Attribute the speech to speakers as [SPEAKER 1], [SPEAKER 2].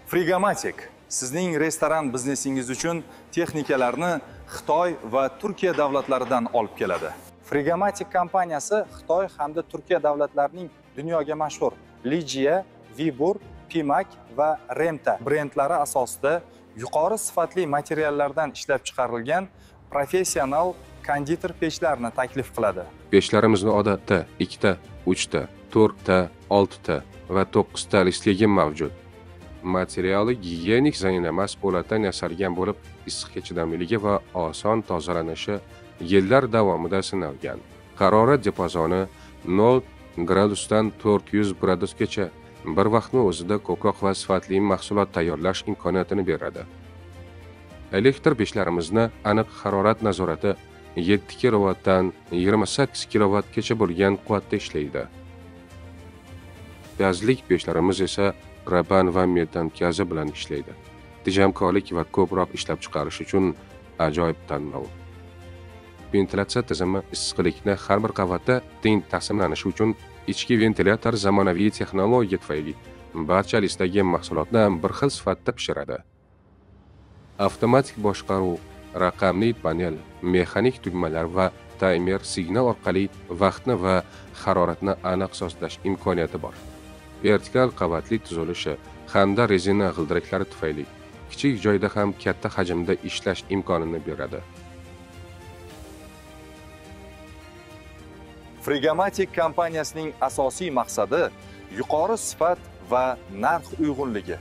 [SPEAKER 1] Frigomatic sizning restoran biznesingiz uchun texnikalarni Xitoy va Turkiya davlatlaridan olib keladi. Frigomatic kompaniyasi Xitoy hamda Turkiya davlatlarining dunyoga mashhur Ligia, Vibur, Pimak va Remta brendlari asosida yuqori sifatli materiallardan ishlab chiqarilgan professional konditer pechlarini taklif qiladi.
[SPEAKER 2] Pechlarimizni odatda 2 ta, 3 ta, 4 ta, 6 ta va 9 ta listligi mavjud. Materiali gigiyenik zaynlamas po'latdan yasalgan bo'lib, issiqga chidamliligi va oson tozalanishi yillar davomida sinalgan. Harorat diapazoni 0 gradusdan 400 gradusgacha bir vaqtning o'zida ko'proq va sifatli mahsulot tayyorlash imkoniyatini beradi. Elektr pechlarimizni aniq harorat nazorati 7 kilovatdan 28 kilovatgacha bo'lgan quvvatda ishlaydi. Gazlik pechlarimiz esa propan va metan gazi bilan ishlaydi. Tejamkorlik va ko'proq ishlab chiqarish uchun ajoyib tanlov. Ventilyatsiya tizimi issiqlikni har bir qavatda teng taqsimlanishi uchun ichki ventilyator zamonaviy texnologiya tufayli barcha listdagi mahsulotni bir xil sifatda pishiradi. Avtomatik boshqaruv, raqamli panel, mexanik tugmalar va taymer signal orqali vaqtni va haroratni aniq sozlash imkoniyati bor. Vertikal qavatli tuzilishi hamda rezina g'ildiraklari tufayli kichik joyda ham katta hajmda ishlash imkonini beradi.
[SPEAKER 1] Frigomatic kompaniyasining asosiy maqsadi yuqori sifat va narx uyg'unligi.